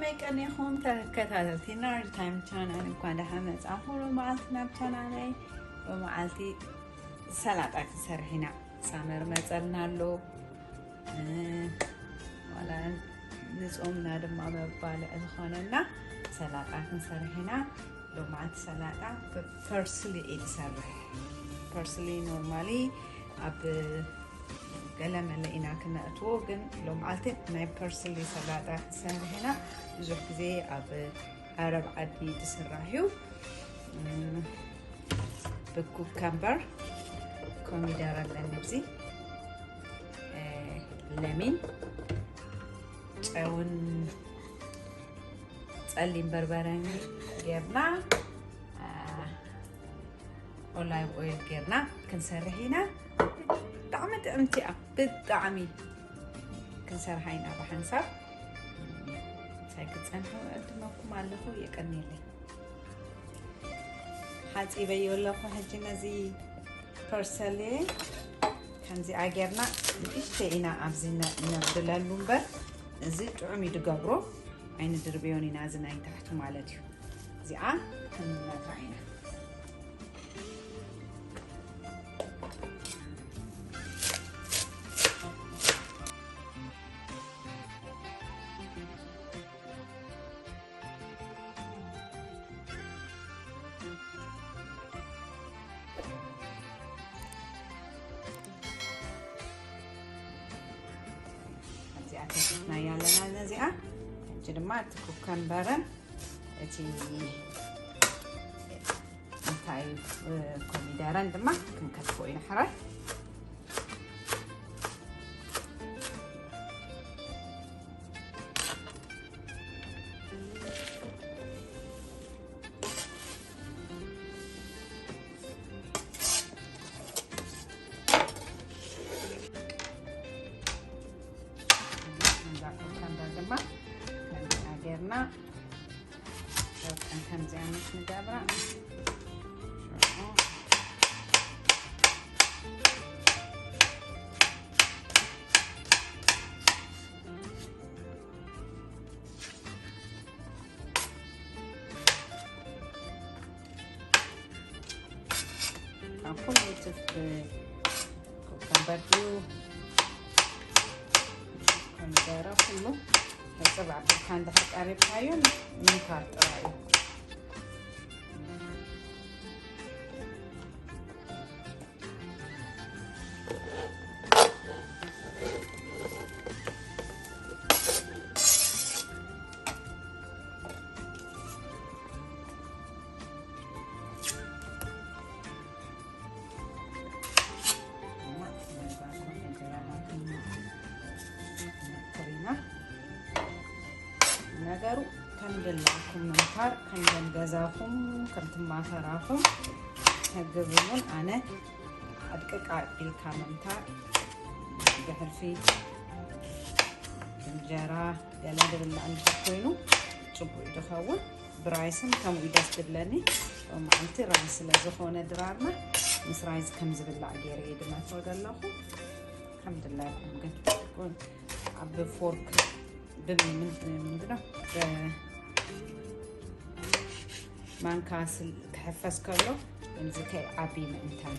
መቀኒኹም ተከታተልቲ ናሪ ታይም ቻናል፣ እንኳን ደሓን መጻኹም። ሎመዓልቲ ናብ ቻናለይ፣ ሎመዓልቲ ሰላጣ ክንሰርሕ ኢና። ሳመር መጸልና ኣሎ። እ፣ ዋላ ንጾምና ድማ መባልዕ ዝኾነና ሰላጣ ክንሰርሕ ኢና። ሎመዓልቲ ሰላጣ ብፐርስሊ እየ ዝሰርሕ። ፐርስሊ ኖርማሊ ኣብ ገለመለ ኢና ክነእትዎ፣ ግን ሎመዓልቲ ናይ ፐርስሊ ሰላጣ ክንሰርሕ ኢና። ብዙሕ ግዜ ኣብ ዓረብ ዓዲ ዝስራሕ እዩ። እም፣ ብኩከምበር፣ ኮሚደረ ኣለኒ ኣብዚ፣ እ፣ ለሚን፣ ጨውን ጸሊም በርበረን ጌርና፣ እ፣ ኦላይቭ ኦይል ጌርና ክንሰርሕ ኢና። ብጣዕሚ ጥዕምቲ እያ፣ ብጣዕሚ። ክንሰርሓ ኢና ብሓንሳብ። ሳይ ክጸንሑ እዕድመኩም ኣለኹ፣ የቀንየለይ። ሓጺበዮ ኣለኹ። ሕጂ ነዚ ፐርሰሊ ከምዚኣ ጌርና ንእሽተይ ኢና ኣብዚ ነ-፣ ነብድለሉ እምበር፣ እዚ ጥዑም እዩ ድገብሮ። ኣይንድርብዮን ኢና፣ እዚ ናይ ታሕቱ ማለት እዩ። እዚኣ ክንነግራ ኢና። እዚኣ ከፊትና ያለና ነዚኣ። ሕጂ ድማ እቲ ኩከምበርን እቲ እንታይ፣ እ፣ ኮሚደረን ድማ ክንከትፎ ኢና ሕራይ። እዛ ኩከምበር ድማ ከምዚኣ ጌርና ከምዚኣ ምስ ንገብራ፣ ኣብ ኩሉ ትፍ-፣ ኮከምበር ድዩ፣ ኮሚደረ፣ ኩሉ ሕጽብ ኣቢልካ እንድሕር ቀሪብካዮ ምንካር ጥራይ እዩ። ነገሩ ከም ደላኩም ምምካር፣ ከም ደም ገዛኹም፣ ከም ትማፈራኹም ተግብሩን። ኣነ ኣድቅቅ ኣቢልካ ምምካር፣ ብሕልፊ እንጀራ ገለ ዝብላዕ እንድሕር ኮይኑ ጽቡቅ እዩ ዝኸውን። ብራይስን ከምኡ እዩ ደስ ዝብለኒ። ሎማዓንቲ ራይስ ስለ ዝኾነ ድራርና፣ ምስ ራይስ ከም ዝብላዕ ገይረ እየ ድመቶ ዘለኹ። ከምድላይኩም ግን ኣብ ፎርክ ብምን-፣ ምንድነው፣ ብማንካ ስል-፣ ክሕፈስ ከሎ ከምዚ ከይዓቢ ምእንታን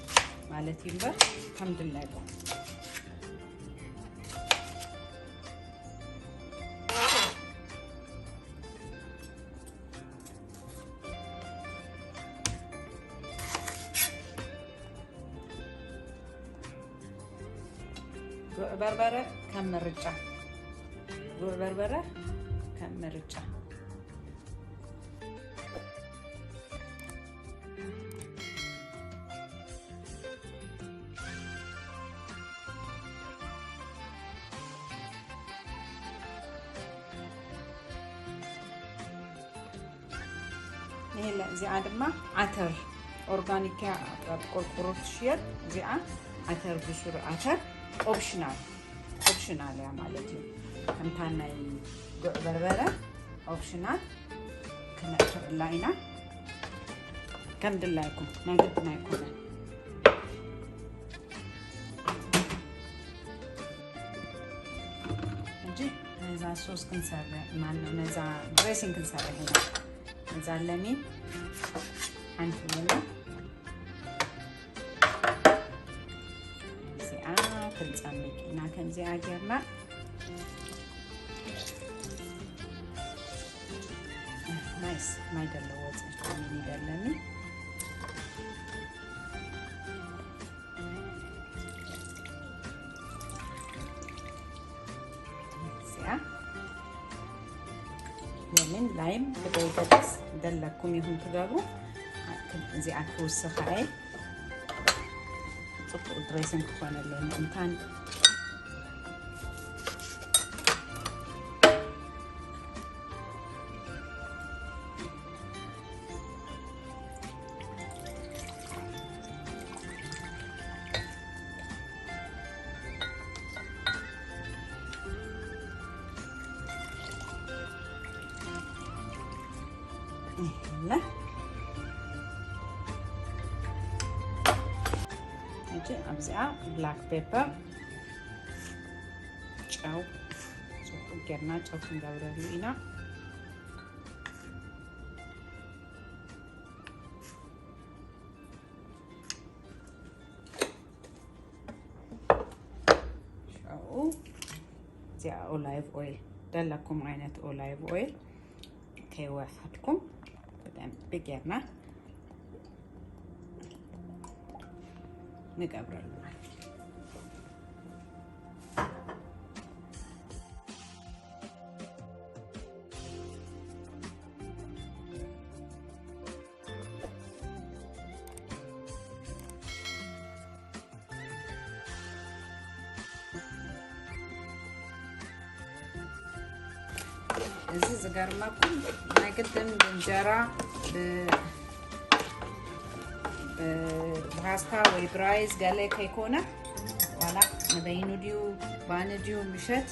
ማለት እዩ እምበር፣ ከምድላይኩም። ጉዕ በርበረ ከም ምርጫ፣ ጉዕ በርበረ ከም ምርጫ። ይሄለ እዚኣ ድማ ዓተር ኦርጋኒክ እያ፣ ኣብ ቆርቆሮ ትሽየጥ። እዚኣ ዓተር፣ ብሱር ዓተር ኦፕሽናል፣ ኦፕሽናል እያ ማለት እዩ። ከምታ ናይ ጉዕ በርበረ ኦፕሽናል ክነእትወላ ኢና። ከም ድላይኩም፣ ናይ ግድን ኣይኮነን። ሕጂ ነዛ ሶስ ክንሰርሕ ማነው ነዛ ድሬሲንግ ክንሰርሕ ኢና። ነዛ ለሚን ሓንቲ ቡና እዚኣ ክንፀምቅ ኢና። ከምዚኣ ጌርና ናይስ ማይ ዘለዎ ፀይኮሚኒ ደለኒ እዚኣ ለሚን ላይም ብደይገደስ ደለኩም ይኹን ትገብሩ። እዚኣ ክውስኻ እየ ጽቡቕ ድሬሲንግ ክኾነለይ ምእንታን ይህለ እጂ ኣብዚኣ ብላክ ፔፐር ጨው ጽቡቅ ጌርና ጨው ክንገብረሉ ኢና። ጨው እዚኣ ኦላይቭ ኦይል ደለኩም ዓይነት ኦላይቭ ኦይል ከይወፈድኩም ብደንቢ ጌርና ንገብረሉ ማለት እዩ። እዚ ዝገርመኩም ናይ ግድን ብእንጀራ ብ- ብ- ብፓስታ ወይ ብራይዝ ገለ ከይኮነ ዋላ ንበይኑ ድዩ ባኒ ድዩ ምሸት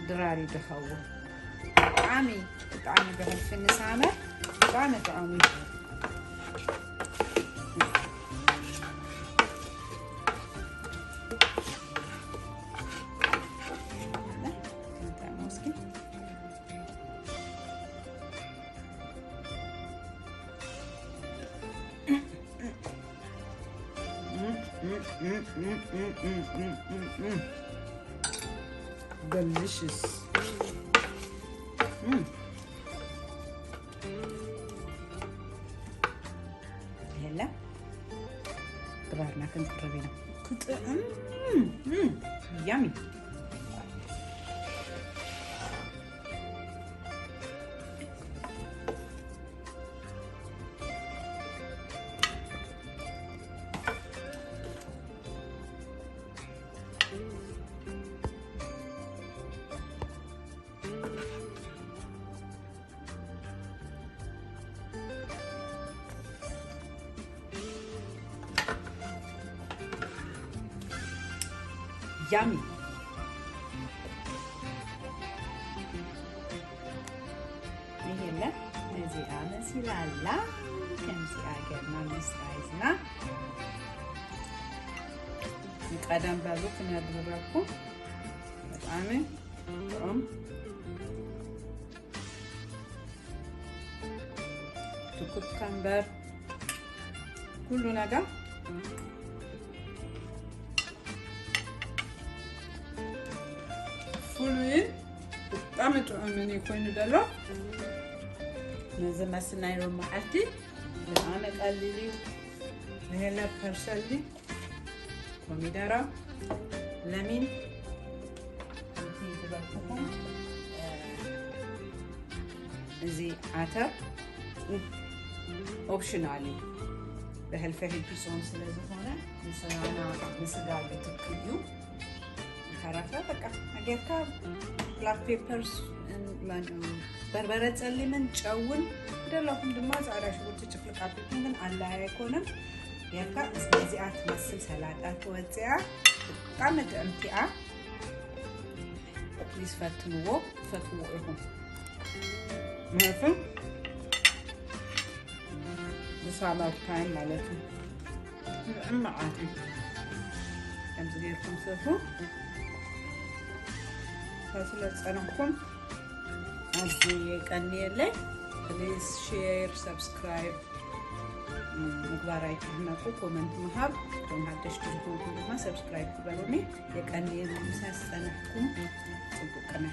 ድራር እዩ ዝኸውን። ብጣዕሚ ብጣዕሚ ብሕልፊ ንሳመር ብጣዕሚ ጥዑም እዩ። Delicious. Mm. የለ ድራርና ክንቅርብ ኢና። ክጥዕም ያሚ ያሚ ይሄለ ነዚኣ መሲላ ኣላ። ከምዚኣ ጌርና ምስ ራይዝና ንቀደም በሉ ክነድርበኩም ብጣዕሚ ጥዑም ኩከምበር ኩሉ ነገር ፍሉይን ብጣዕሚ ጥዑምን እዩ ኮይኑ ዘሎ። ነዚ መስል ናይ ሎሚ መዓልቲ ብጣዕሚ ቀሊል እዩ። ንሄለ ፐርሰሊ ኮሚደራ ለሚን እቲ ዝበልኩኹም እዚ ዓተር ኦፕሽናል እዩ። ብሕልፊ ሕጂ ጾም ስለ ዝኾነ ንስጋና ንስጋ ይትክእ እዩ። ተረፈ በቃ ጌርካ ብላክ ፔፐርስ በርበረ ጸሊምን ጨውን ደለኹም ድማ ጻዕዳ ሽጉርቲ ጭፍልቅ ኣቢልኩም ግን ኣላያ ኣይኮነን ጌርካ ነዚኣ ትመስል ሰላጣ ትወፅያ ብጣዕሚ ጥዕምቲኣ ፕሊዝ ፈትንዎ ትፈትዎ ኢኹም ምክንያቱ ብሳመር ታይም ማለት እዩ። ንዕም መዓት እዩ። ከምዚ ጌርኩም ስርሑ። ስለ ዝጸናሕኩም ኣዝየ የቀንየለይ። Please share, subscribe ምግባር ኣይትሕመቁ። ኮመንት ምሃብ፣ እቶም ሓደሽቲ ዝኾንኩም ድማ ሰብስክራይብ ግበሩኒ። የቀንየልኩም ምሳይ ዝጸናሕኩም። ጽቡቅ ቅነ።